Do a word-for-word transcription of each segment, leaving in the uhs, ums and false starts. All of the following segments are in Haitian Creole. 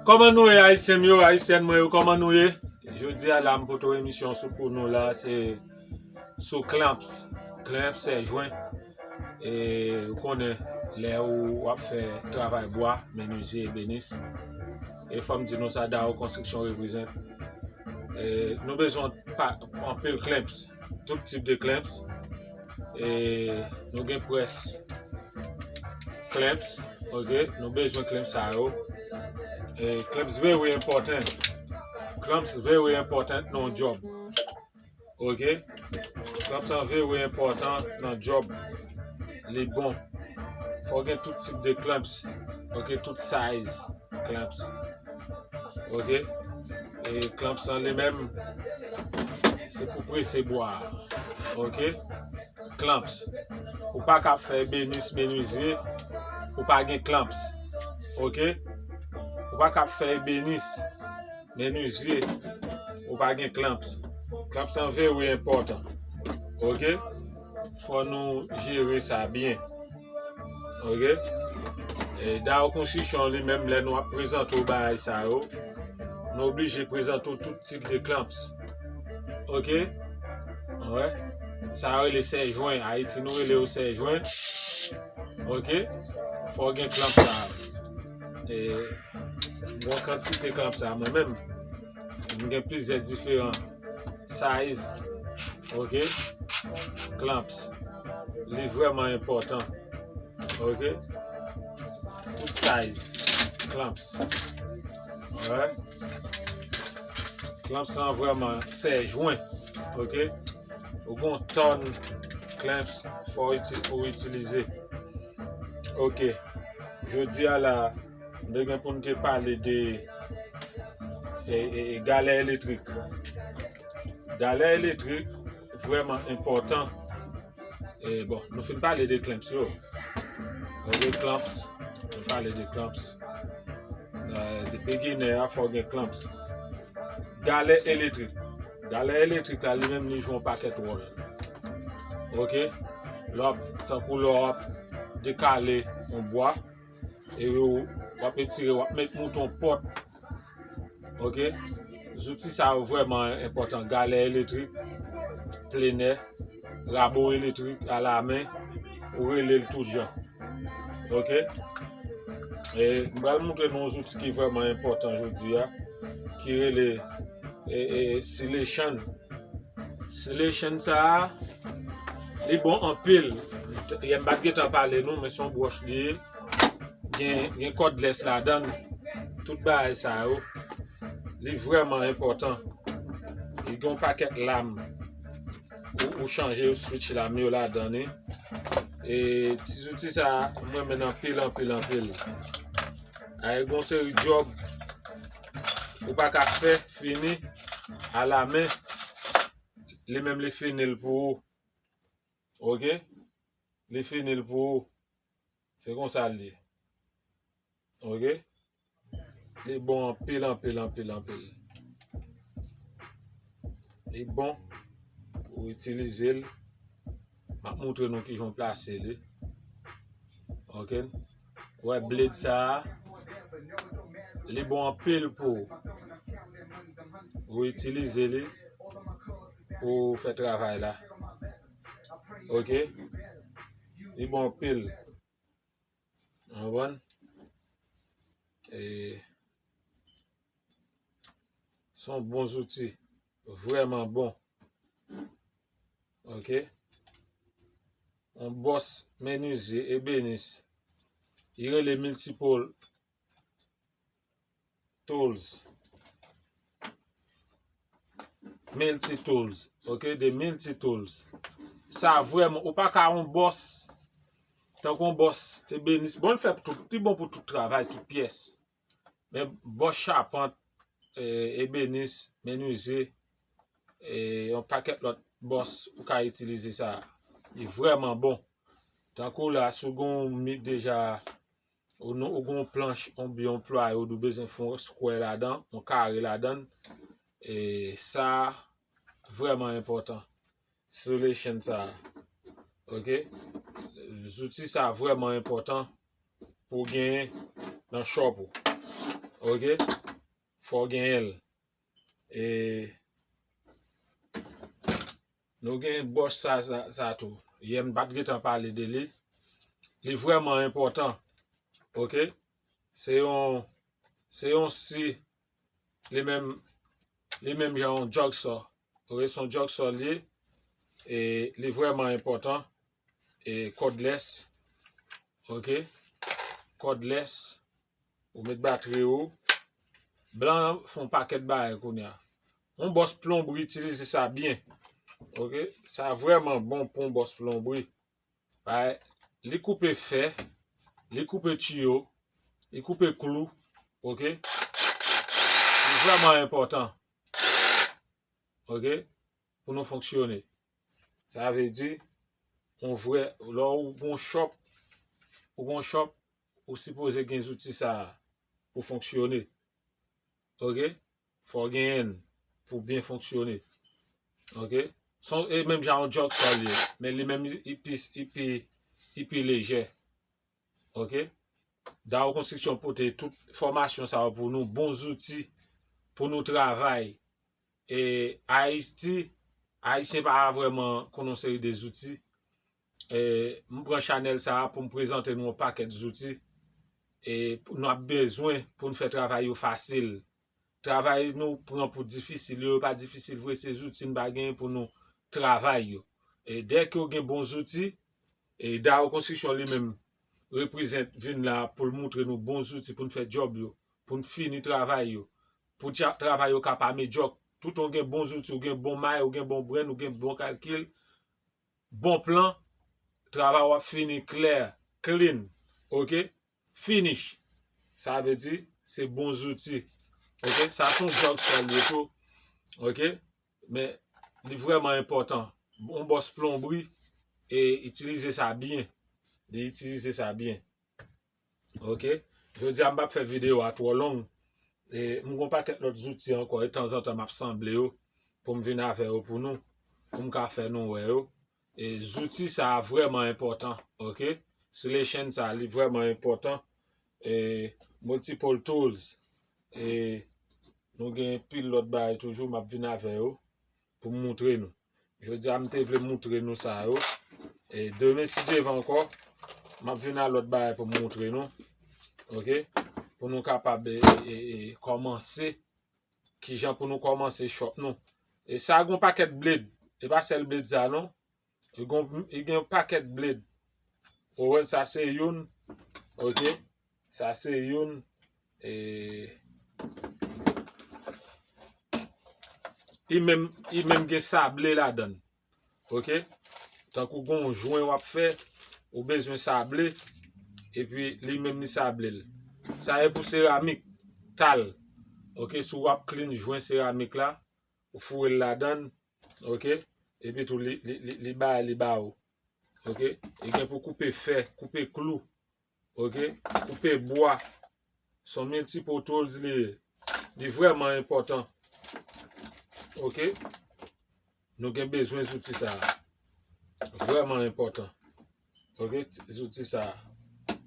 Kòman nou ye, Ayisyen m yo, Ayisyèn mwen yo, kòman nou ye? Jodi a la, m pote yon emisyon sou, pou nou la, se sou clamps. Clamps, sèjwen. E ou konnen, lè ou w ap fè travay bwa, menizye, ebenis. E fò m di nou sa, Dao Konstriksyon reprezante. E nou bezwen pa, anpil clamps, tout tip de clamps. E nou gen press clamps, ok? Nou bezwen clamps sa yo. E clamps very important. Clamps very important nan yon job. Ok? Clamps lan very important nan job. Li bon. Fò gen tout tip de clamps. Ok? Tout size clamps. Ok? E clamps lan li menm, se pou prese bwa. Ok? Clamps. Ou pa ka ap fè ebenis, menizye, ou pa gen clamps. Ok? Ou pa ka ap fè ebenis, menizye, ou pa gen clamps. Clamps lan very important. Ok? Fò nou jere sa byen. Ok? E Dao Konstriksyon li menm, lè nou ap prezante w bagay sa yo, nou oblije prezante w tout tip de clamps. Ok? Wè. Sa yo rele sèjwen. Ayiti, nou rele yo sèjwen. Ok? Fò w gen clamps sa. E, m gen yon kantite clamps sa mwen menm. M gen plizyè diferan size. Ok? Clamps. Li vrèman enpòtan. Ok? Tout size clamps. Wè. Clamps lan vrèman sèjwen. Ok? Ou gon tòn clamps fò iti-, ou itilize. Ok. Jodi a la, nou te gen pou nou te pale de, e, e, e, galè elektrik. Galè elektrik vrèman enpòtan. E, bon, nou fin pale de clamps yo. Ok, clamps, nou pale de clamps. E, de beginner a, fò gen clamps. Galè elektrik. Galè elektrik la, li menm, li jwe yon pakèt wòl. Ok? Lè w ap, tankou lè w ap dekale yon bwa, e w, w ap etire, w ap met mouton pòt. Ok? Zouti sa yo vrèman enpòtan. Galè elektrik, plenè, rabo elektrik alamen, ou rele l tout jan. Ok? E m pral montre nou yon zouti ki vrèman enpòtan jodi a, ki rele, e, e, silation. Silation sa a, li bon anpil. Yè m pa t gentan pale nou, men se yon bwòch li ye. Gen, gen kòdlès ladan l. Tout bagay sa yo. Li vrèman enpòtan. Li gen yon pakèt lam. Ou, ou chanje switch lam yo ladan li. E ti zouti sa a, m renmen l anpil, anpil, anpil. Ay, gon seri djòb ou pa ka fè, fini, alamen. Li menm li fini l pou ou. Ok? Li fini l pou ou. Se konsa l ye. Ok? Li bon anpil, anpil, anpil, anpil. Li bon. Ou itilize l. M ap montre nou kijan w plase li. Ok? Ou wè blade sa a, li bon anpil pou ou. Ou itilize li pou w fè travay la. Ok? Li bon anpil. Ou konprann? E, se yon bon zouti. Vrèman bon. Ok? Yon bòs menizye, ebenis. Li rele multiple tools. Multi tools. Ok? De multi tools. Sa vrèman, ou pa ka yon bòs. Tankou yon bòs ebenis. Bon, l fè tout, li bon pou tout travay, tout pyès. Men bòs chapant, e, ebenis, menizye, e, yon pakèt lòt bòs ou ka itilize sa. Li vrèman bon. Tankou la, si w gen yon mi deja, ou, nou, ou gen yon planch, yon byen, yon plwaye, ou bezwen fè yon square ladan, yon kare ladan, e sa vrèman enpòtan. Sou leshann sa, ok? Zouti sa vrèman enpòtan pou w genyen nan shop ou. Ok? Fò w genyen l. E nou gen bòs sa, sa, sa tou. Yè m pa t gentan pale de li. Li vrèman enpòtan. Ok? Se yon, se yon si li menm, li menm jan yon jigsaw. Ok? Se yon jigsaw li ye. E li vrèman enpòtan. E cordless. Ok? Cordless. Ou met batri ou. Blan an fè yon pakèt bagay kounye a. Yon bòs plonbri itilize sa byen. Ok? Sa vrèman bon pou yon bòs plonbri. Paske li koupe fè, li koupe tiyo, li koupe klou. Ok? Li vrèman enpòtan. Ok? Pou nou fonksyone. Sa vle di, yon vrè, lè ou gon shop, ou gon shop, ou sipoze gen zouti sa a pou fonksyone. Ok? Fò w genyen l pou byen fonksyone. Ok? Se yon, e menm jan yon jigsaw li ye, men li menm li pi, li pi, li pi lejè. Ok? Dao Construction pote tout fòmasyon sa yo pou nou, bon zouti pou nou travay. E Ayiti, Ayisyen pa vrèman konn yon seri de zouti. E m pran chanèl sa a pou m prezante nou yon pakèt zouti. E pou nou ap bezwen pou n fè travay yo fasil. Travay nou pran pou difisil yo, yo pa difisil vre, se zouti n pa genyen pou nou travay yo. E dèke yo gen bon zouti, e Dao Construction li menm reprezant vin la pou l moutre nou bon zouti pou n fè djòb yo, pou n fini travay yo, pou tja-, travay yo ka pa medyòk. Tout ou gen bon zouti, ou gen bon may, ou gen bon brenn, ou gen bon kalkil, bon plan, travay w ap fini klè, clean, ok? Finish. Sa vle di, se bon zouti. Ok? Sa se yon jigsaw li ye tou. Ok? Men, li vrèman enpòtan. Yon bòs plonbri, e itilize sa byen. Li itilize sa byen. Ok? Jodi a, m p ap fè videyo a twò long. E m gon pakèt lòt zouti ankò, e tanzantan m ap sanble yo, pou m vin avè yo pou nou, pou m ka fè nou wè yo. E zouti sa a vrèman enpòtan, ok? Sou leshann sa a, li vrèman enpòtan. E multiple tools. E nou gen pil lòt bagay toujou, m ap vin avè yo pou m moutre nou. Jodi a, m te vle moutre nou sa yo. E demen, si Dye vle ankò, m ap vin a lòt bagay pou m moutre nou. Ok? Pou nou kapab, e, e, e, e, kòmanse. Kijan pou nou kòmanse shop nou. E sa gon pakèt blade. E pa sèl blade sa non. E gon, e gen pakèt blade. Ou wè, sa se youn. Ok? Sa se youn. E li menm, li menm gen sable ladan l. Ok? Tankou gon jwen w ap fè, ou bezwen sable, epi li menm li sable l. Sa e pou seramik, tal. Ok? Si w ap clean jwen seramik la, ou foure l ladan l, ok? Epi tou li, li, li, li bay, li ba ou. Ok? Li gen pou koupe fè, koupe klou. Ok? Koupe bwa. Se yon multiple tools li ye. Li vrèman enpòtan. Ok? Nou gen bezwen zouti sa a. Vrèman enpòtan. Ok? Zouti sa a.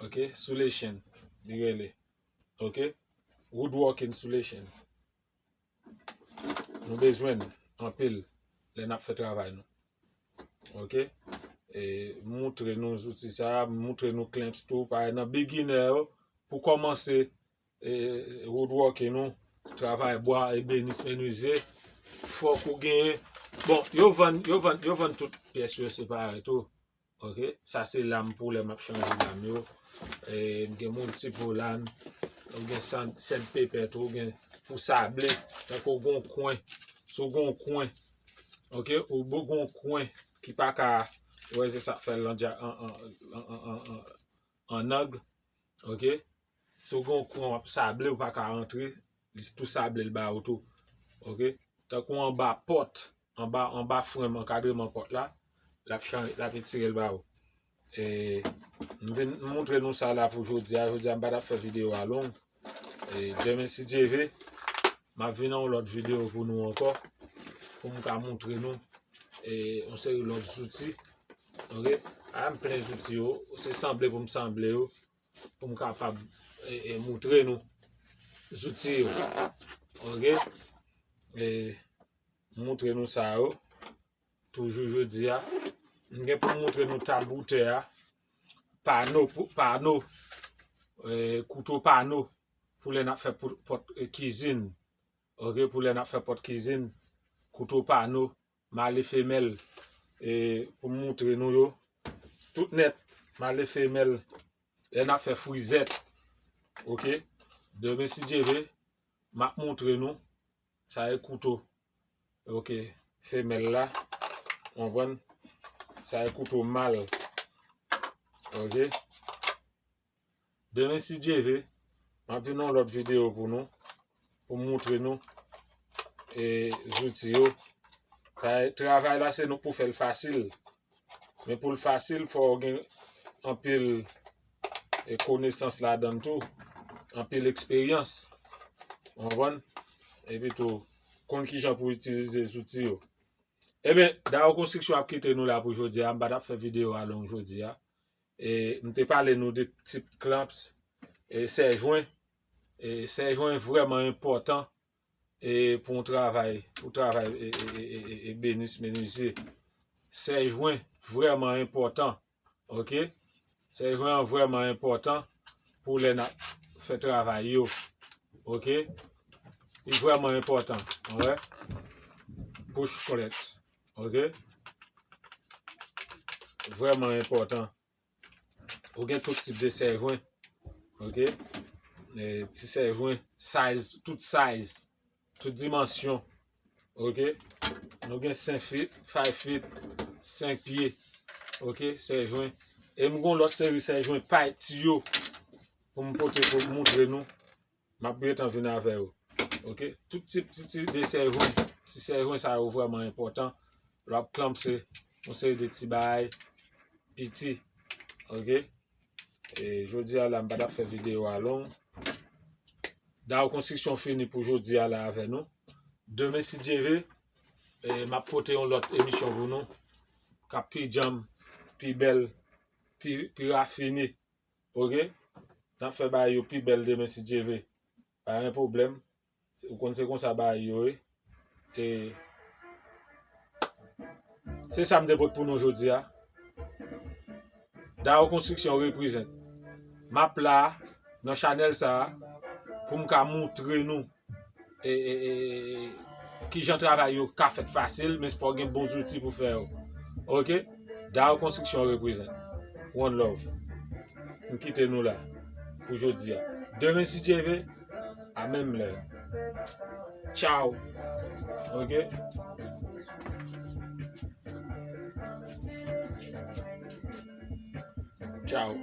Ok? Sou leshann. Li rele. Ok? Woodworking sou leshann. Nou bezwen l anpil lè n ap fè travay nou. Ok? E, m moutre nou zouti sa a, m moutre nou clamps tou, parèy nan beginner yo, pou kòmanse, e, woodworking nou, travay bwa, ebenis, menizye, fòk ou genyen. Bon, yo vann, yo vann, yo vann tout pyès yo separe tou. Ok, sa se lam pou lè m ap chanje lam yo. E, m gen multiple lam, ou gen sand-, sandpaper tou, ou gen pou sable, tankou w gen yon kwen, si w gen yon kwen, ok, ou bo-, gen yon kwen ki pa ka, ou wè se sa k fè l an dya-, an, an, an, an, an, an ang, ok, si w gen yon kwen w ap sable, ou pa ka rantre, li tou sable l ba ou tou. Ok? Tankou anba pòt, anba, anba frèm ankadreman pòt la, l ap chanje, l ap etire l ba ou. E, m vin moutre nou sa la pou jodi a. Jodi a, m pa t ap fè videyo a long. E, demen, si Dye vle, m ap vin nan yon lòt videyo pou nou ankò, pou m ka moutre nou, e, yon seri lòt zouti. Oke? A, m plen zouti yo, se sanble pou m sanble yo, pou m kapab, e, e, moutre nou zouti yo. Oke? E, moutre nou sa yo. Toujou jodi a, m gen pou m moutre nou tab woutè a, pano, pou- pano, e, kouto pano, pou lè n ap fè pou- pòt, e, kizin. Oke, pou lè n ap fè pòt kizin, kouto pano, male femèl, e, pou m moutre nou yo. Tout nèt, male femèl, lè n ap fè frizèt. Oke, demen, si Dye vle, m ap moutre nou. Sa e kouto. Oke. Femèl la. Konprann? Sa e kouto mal. Oke. Demen, si Dye vle, m ap vin nan yon lòt videyo pou nou, pou m moutre nou, e, zouti yo. Travay la, se nou pou fè l fasil. Men pou l fasil, fò w gen anpil, e, konesans ladan l tou, anpil eksperyans. Ou konprann? Epi tou, konn kijan pou itilize zouti yo. Ebyen, Dawo Konstriksyon ap kite nou la pou jodi a. M pa t ap fè videyo a long jodi a. E, m te pale nou de tip clamps, e, sèjwen. E, sèjwen vrèman enpòtan, e, pou yon travay, pou travay, e, e, e, e, e, ebénis, menizye. Sèjwen vrèman enpòtan, oke? Sèjwen an vrèman enpòtan pou lè n ap fè travay yo, oke? Li vrèman enpòtan, alright? Push clamps, oke? Vrèman enpòtan. Ou gen tout tip de sèjwen. Oke? E, ti sèjwen, size, tout size, tout dimansyon. Oke? Nou gen senk feet, five feet, senk pye. Oke? Sèjwen. E m gen yon lòt seri sèjwen pay ti yo pou m pote pou m moutre nou. M ap gentan vin avè yo. Oke? Tout tip ti, ti de sèjwen, ti sèjwen sa yo vrèman enpòtan. Lè w ap klanpse yon seri de ti bagay piti. Oke? E jodi a la, m pa t ap fè videyo a long. Dawo Konstriksyon fini pou jodi a la avè nou. Demen, si Dye vle, e, m ap pote yon lòt emisyon pou nou. K ap pi djanm, pi bèl, pi, pi rafine. Oke? N ap fè bagay yo pi bèl demen, si Dye vle. Pa gen pwoblèm. Ou konn se konsa bagay yo ye. E se sa m te pote pou nou jodi a. Dawo Konstriksyon reprezent. M ap la nan chanèl sa a pou m ka moutre nou e, e, e, e, kijan travay yo ka fèt fasil, men fò w gen bon zouti pou fè yo. Oke? Dawo Konstriksyon reprezent. One love. M kite nou la pou jodi a. Demen, si Dye vle, a menm lè. Tchaw. Oke? Tchaw.